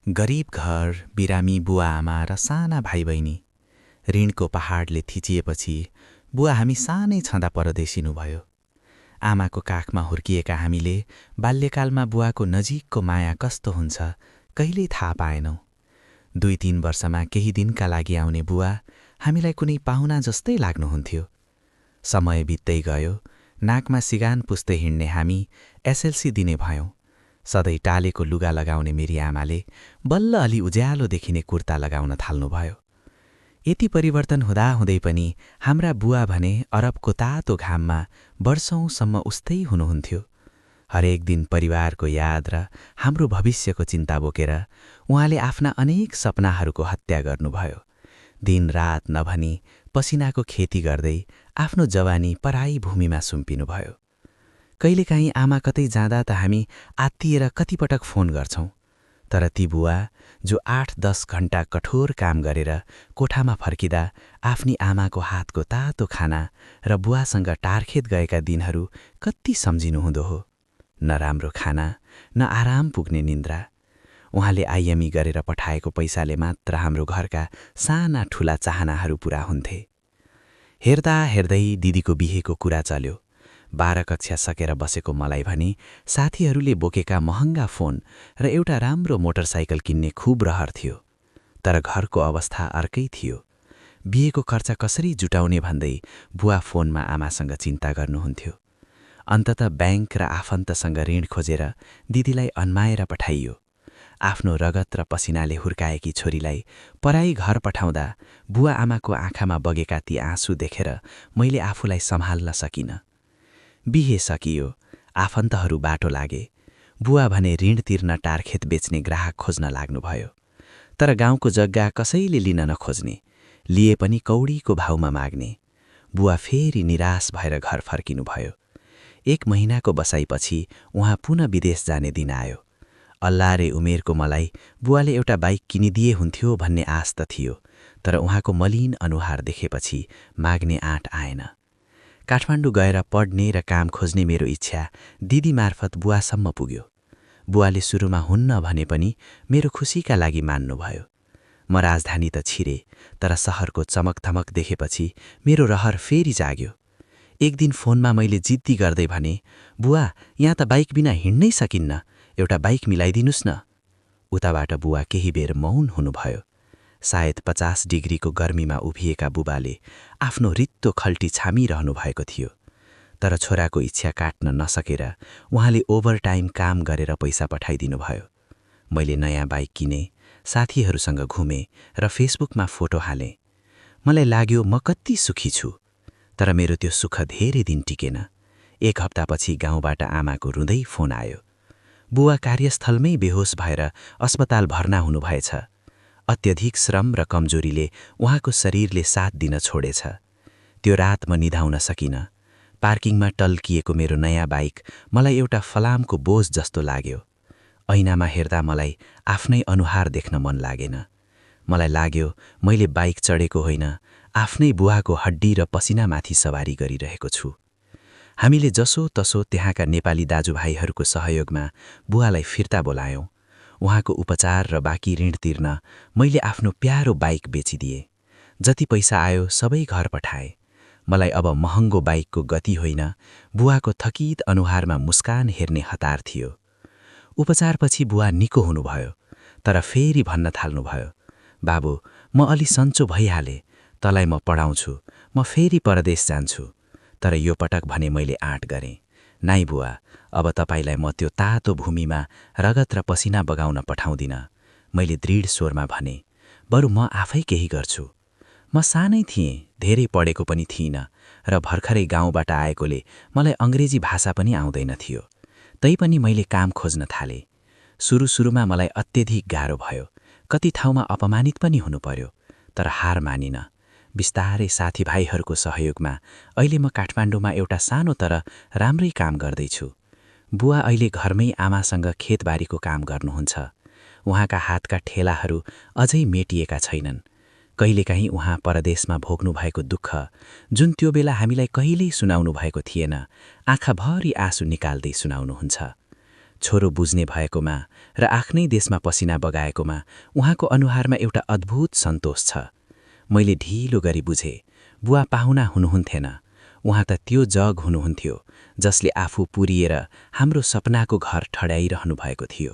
गरिब घर, बिरामी बुवा आमा र साना भाइ बहिनी। ऋणको पहाडले थिचिएपछि बुवा हामी सानै छँदा परदेशिनु भयो। आमाको काखमा हुर्किएका हामीले बाल्यकालमा बुवाको नजिकको माया कस्तो हुन्छ कहिल्यै थाहा पाएनौं। 2-3 वर्षमा केही दिनका लागि आउने बुवा हामीलाई कुनै पाहुना जस्तै लाग्नुहुन्थ्यो। समय बित्दै गयो, नाकमा सिगान पुस्दै हिँड्ने हामी एसएलसी दिने भयौं। सधैँ टालेको लुगा लगाउने मेरी आमाले बल्ल अलि उज्यालो देखिने कुर्ता लगाउन थाल्नुभयो। यति परिवर्तन हुँदाहुँदै पनि हाम्रा बुवा भने अरबको तातो घाममा वर्षौंसम्म उस्तै हुनुहुन्थ्यो। हरेक दिन परिवारको याद र हाम्रो भविष्यको चिन्ता बोकेर उहाँले आफ्ना अनेक सपनाहरूको हत्या गर्नुभयो। दिन-रात नभनी पसिनाको खेती गर्दै आफ्नो जवानी पराई भूमिमा सुम्पिनुभयो। कहिलेकाहीँ आमा कतै जाँदा त हामी आत्तिएर कतिपटक फोन गर्छौं, तर ती बुवा जो 8-10 घण्टा कठोर काम गरेर कोठामा फर्किँदा आफ्नी आमाको हातको तातो खाना र बुवासँग टारखेत गएका दिनहरू कति सम्झिनुहुँदो हो। न राम्रो खाना, न आराम पुग्ने निन्द्रा। उहाँले आइएमई गरेर पठाएको पैसाले मात्र हाम्रो घरका साना ठूला चाहनाहरू पूरा हुन्थे। हेर्दा हेर्दै दिदीको बिहेको कुरा चल्यो। 12 कक्षा सकेर बसेको मलाई भने साथीहरूले बोकेका महँगा फोन र एउटा राम्रो मोटरसाइकल किन्ने खूब रहर थियो। तर घरको अवस्था अर्कै थियो। बिहेको खर्च कसरी जुटाउने भन्दै बुवा फोनमा आमासँग चिन्ता गर्नुहुन्थ्यो। अन्ततः ब्याङ्क र आफन्तसँग ऋण खोजेर दिदीलाई अन्माएर पठाइयो। आफ्नो रगत र पसिनाले हुर्काएकी छोरीलाई पराई घर पठाउँदा बुवा आमाको आँखामा बगेका ती आँसु देखेर मैले आफूलाई सम्हाल्न सकिनँ। बिहे सकियो, आफन्तहरू बाटो लागे। बुवा भने ऋण तिर्न टारखेत बेच्ने ग्राहक खोज्न लाग्नुभयो। तर गाउँको जग्गा कसैले लिन नखोज्ने, लिए पनि कौडीको भाउमा माग्ने। बुवा फेरि निराश भएर घर फर्किनुभयो। 1 महिनाको बसाइपछि उहाँ पुनः विदेश जाने दिन आयो। अल्लारे उमेरको मलाई बुवाले एउटा बाइक किनिदिए हुन्थ्यो भन्ने आश त थियो, तर उहाँको मलिन अनुहार देखेपछि माग्ने आँट आएन। काठमाडौँ गएर पढ्ने र काम खोज्ने मेरो इच्छा दिदी मार्फत बुवासम्म पुग्यो। बुवाले सुरुमा हुन्न भने पनि मेरो खुसीका लागि मान्नुभयो। म राजधानी त छिरे, तर शहरको चमकधमक देखेपछि मेरो रहर फेरि जाग्यो। एक दिन फोनमा मैले जिद्दी गर्दै भने, बुवा यहाँ त बाइक बिना हिँड्नै सकिन्न, एउटा बाइक मिलाइदिनुस् न। उताबाट बुवा केही बेर मौन हुनुभयो। सायद 50 डिग्रीको गर्मीमा उभिएका बुबाले आफ्नो रित्तो खल्टी छामिरहनु भएको थियो। तर छोराको इच्छा काट्न नसकेर उहाँले ओभरटाइम काम गरेर पैसा पठाइदिनु भयो। मैले नयाँ बाइक किने, साथीहरूसँग घुमेँ र फेसबुकमा फोटो हालेँ। मलाई लाग्यो म कति सुखी छु। तर मेरो त्यो सुख धेरै दिन टिकेन। 1 हप्तापछि गाउँबाट आमाको रुँदै फोन आयो। बुवा कार्यस्थलमै बेहोस भएर अस्पताल भर्ना हुनुभएछ। अत्यधिक श्रम र कमजोरीले उहाँको शरीरले साथ दिन छोडेछ। त्यो रात म निदाउन सकिनँ। पार्किङमा टल्किएको मेरो नयाँ बाइक मलाई एउटा फलामको बोझ जस्तो लाग्यो। ऐनामा हेर्दा मलाई आफ्नै अनुहार देख्न मन लागेन। मलाई लाग्यो मैले बाइक चढेको होइन, आफ्नै बुवाको हड्डी र पसिनामाथि सवारी गरिरहेको छु। हामीले जसोतसो त्यहाँका नेपाली दाजुभाइहरूको सहयोगमा बुवालाई फिर्ता बोलायौं। उहाँको उपचार र बाँकी ऋण तिर्न मैले आफ्नो प्यारो बाइक बेचिदिए। जति पैसा आयो सबै घर पठाए। मलाई अब महँगो बाइकको गति होइन, बुवाको थकित अनुहारमा मुस्कान हेर्ने हतार थियो। उपचारपछि बुवा निको हुनुभयो, तर फेरि भन्न थाल्नुभयो, बाबु म अलि सन्चो भइहाले, तँलाई म पढाउँछु, म फेरि परदेश जान्छु। तर यो पटक भने मैले आँट गरेँ, नाइ बुवा, अब तपाईलाई म त्यो तातो भूमिमा रगत र पसिना बगाउन पठाउँदिन। मैले दृढ स्वरमा भने, बरु म आफै केही गर्छु। म सानै थिएँ, धेरै पढेको पनि थिइनँ र भर्खरै गाउँबाट आएकोले मलाई अंग्रेजी भाषा पनि आउँदैन थियो। तैपनि मैले काम खोज्न थालेँ। सुरुमा मलाई अत्यधिक गाह्रो भयो। कति ठाउँमा अपमानित पनि हुनु पर्यो, तर हार मानिन। बिस्तारै साथीभाइहरूको सहयोगमा अहिले म काठमाडौँमा एउटा सानो तर राम्रै काम गर्दैछु। बुवा अहिले घरमै आमासँग खेतबारीको काम गर्नुहुन्छ। उहाँका हातका ठेलाहरू अझै मेटिएका छैनन्। कहिलेकाहीँ उहाँ परदेशमा भोग्नु भएको दुःख, जुन त्यो बेला हामीलाई कहिल्यै सुनाउनु भएको थिएन, आँखाभरि आँसु निकाल्दै सुनाउनुहुन्छ। छोरो बुझ्ने भएकोमा र आफ्नै देशमा पसिना बगाएकोमा उहाँको अनुहारमा एउटा अद्भुत सन्तोष छ। मैले ढिलो गरी बुझेँ, बुवा पाहुना हुनुहुन्थेन, उहाँ त त्यो जग हुनुहुन्थ्यो जसले आफू पुरिएर हाम्रो सपनाको घर ठड्याइरहनु भएको थियो।